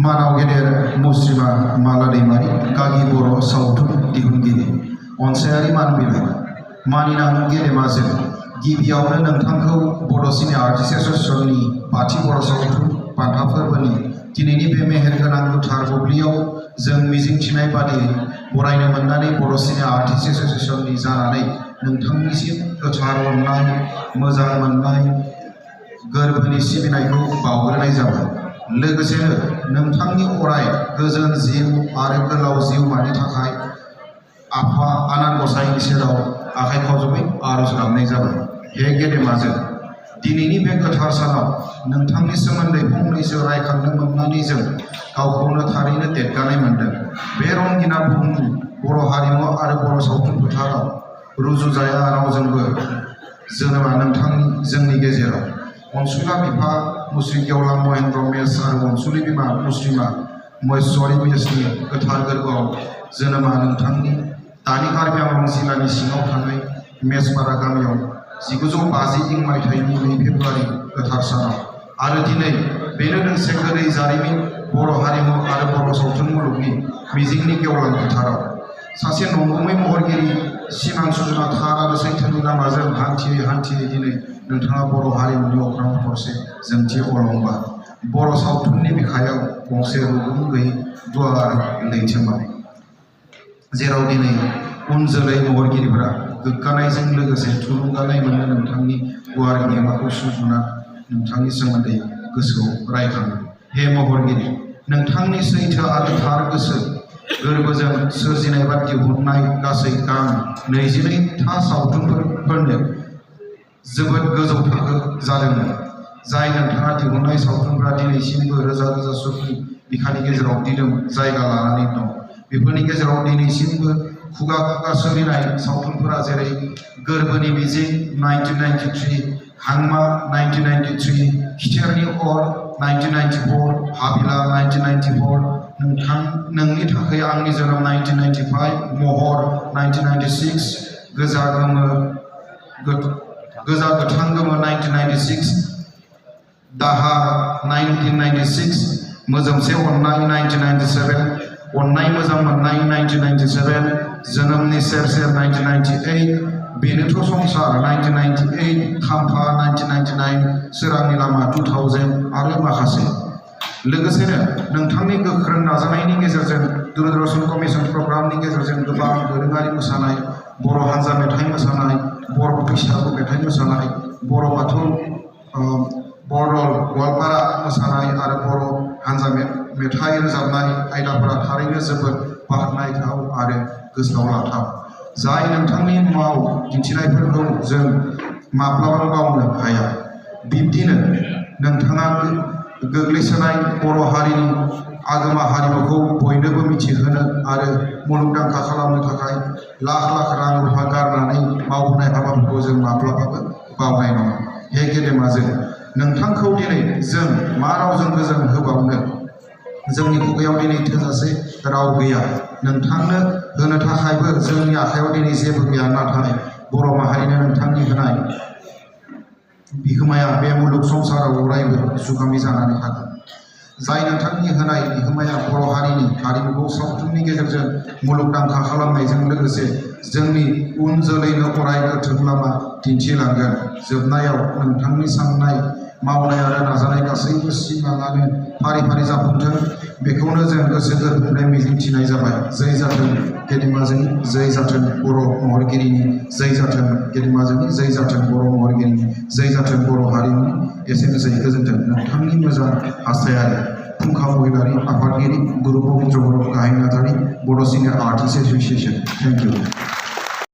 मानाव गेदेर मुस्रिमा माला दैमारि गागि बर' सावथुन दिहुनगिरि अनसायारि मानबिलाइ मानिनां गेदेमाजों गिबियावनो नोंथांखौ बड' सिने आर्टिस्ट एस'सिएशननि बाथि बर' सावथुन बान्था फोरबोनि दिनैनि बे मेहेरगोनां गोथार बुब्लियाव जों मिजिंथिनाय बादियै बरायनो मोननानै बड' सिने आर्टिस्ट एस'सिएशननि जानानै नोंथांनिसिम गोथार अननाय मोजां मोननाय गोरबोनि सिबिनायखौ बावग्रोनाय जाबाय। लोगोसेनो नोंथांनि अराय गोजोन जिउ आरो गोलाव जिउमानि थाखाय आफा आनान गसाइनि सेराव आखाइ खावजोबै आरज गाबनाय जाबाय। हे गेदेमाजों दिनैनि बे गोथार सानाव नोंथांनि सोमोन्दै फंनैसो रायखांनो मोननानै जों गावखौनो थारैनो देरगानाय मोनदों। बे रंगिना बुहुमनि बर' हारिमु आरो बर' सावथुन फोथाराव रुजुजाया रावजोंबो जोनोमा नोंथांनि जोंनि गेजेराव अनसुला बिफा मुस्रि गेवलां महेन्द्र मेस आरो अनसुलि बिमा मुस्रिमा महेश्वरी मेसनि गोथार गोरबोआव जोनोमा नोंथांनि दानि कार्बि आंलं जिल्लानि सिङाव थानाय मेसपारा गामियाव 1950 इं मायथाइनि 2 फेब्रुवारि गोथार सानाव आरो दिनै बेनो दोंसे गोदै जारिमिन बर' हारिमु आरो बर' सावथुन मुलुगनि मिजिंनि गेवलां फोथाराव सासे नंगुमै महरगिरि सिमां सुजुना थार आरो सैथोनि लामाजों हान्थियै दिनै नोंथाङा बर' हारिमुनि अख्रां थरसे जोंथि अलंबार बर' सावथुननि बिखायाव गंसे रुगुं गैयै गुवार लैथोमा जेराव दिनै उन जोलै महरगिरिफोरा गोग्गानायजों लोगोसे थुलुंगानाय मोनो नोंथांनि गुवार बिहोमाखौ सुजुना नोंथांनि सोमोन्दै गोसोआव रायखाङो। हे महरगिरि नोंथांनि सैथो आरो थार गोसो गोरबोजों सोरजिनाय बा दिहुननाय गासै गान 22 सावथुनफोरनो जोबोद गोजौ थाखो जादोंमोन। जाय नोंथाङा दिहुननाय सावथुनफोरा दिनैसिमबो रोजा रोजा सुबुंनि बिखानि गेजेराव दिदोम जायगा लानानै दं। बेफोरनि गेजेराव दिनैसिमबो खुगा खुगा सोलिनाय सावथुनफोरा जेरै गोरबोनि मिजिं 1993, हांमा 1993, खिथेरनि अर 1994, हाबिला 1994, नोंनि थाखाय आंनि जोनोम 1995, महर 1996, गोजा गोथां गोमो 1996, दाहार 1996, मोजोमसे अननाय 1997, अननाय मोजां मोननाय 1997, जोनोमनि सेर 1998, बेनोथ' संसार 1998, खाम्फा 1999, सोरांनि लामा 2000 आरो माखासे। लोगोसेनो नोंथांनि गोख्रों नाजानायनि गेजेरजों दूरदर्शन कमिसन प्रग्रामनि गेजेरजों गोबां दोरोङारि मोसानाय, बर' हान्जा मेथाइ मोसानाय, बर' बैसागु मेथाइ मोसानाय, बर' बाथौ बरदल गवालपारा मोसानाय आरो बर' हान्जा मेथाइ रोजाबनाय आयदाफोरा थारैनो जोबोद बाख्नायथाव आरो गोसोआव लाथाव। जाय नोंथांनि माव दिन्थिनायफोरखौ जों माब्लाबाबो बावनो हाया। बिब्दिनो नोंथाङा गोग्लैसोनाय बर' हारिनि आगोमा हारिमुखौ बयनोबो मिथिहोनो आरो मुलुगदांखा खालामनो थाखाय लाख लाख रां रुफा गारनानै मावबोनाय हाबाफोरखौ जों माब्लाबाबो बावनाय नङा। हे गेदेमाजों नोंथांखौ दिनै जों मा रावजों गोजोन होबावनो जोंनि खुगायाव दिनै थोजासे राव गैया। नोंथांनो होनो थाखायबो जोंनि आखायाव दिनै जेबो गैया। नाथाय बर' माहारिनो नोंथांनि होनाय बिहोमाया बे मुलुग संसाराव अरायबो जुगामि जानानै थागोन। जाय नोंथांनि होनाय बिहोमाया बर' हारिनि हारिमुखौ सावथुननि गेजेरजों मुलुगदांखा खालामनायजों लोगोसे जोंनि उन जोलैनो अराय गोथों लामा दिन्थिलांगोन। जोबनायाव नोंथांनि साननाय मावनाय आरो नाजानाय गासैबो सिमाङानो फारि फारि जाफुंथों बेखौनो जों गोसो गोरबोनिफ्राय मिजिंथिनाय जाबाय। जै जाथों गेदेमाजों, जै जाथों बर' महरगिरिनि, जै जाथों गेदेमाजोंनि, जै जाथों बर' महरगिरिनि, जै जाथों बर' हारिमुनि। एसेनोसै गोजोन्थों। नोंथांनि मोजां हास्थायारि फुंखा महिलारि आफादगिरि गुरु पबित्र बर' गाहाय नेहाथारि बड' senior artist association. Thank you.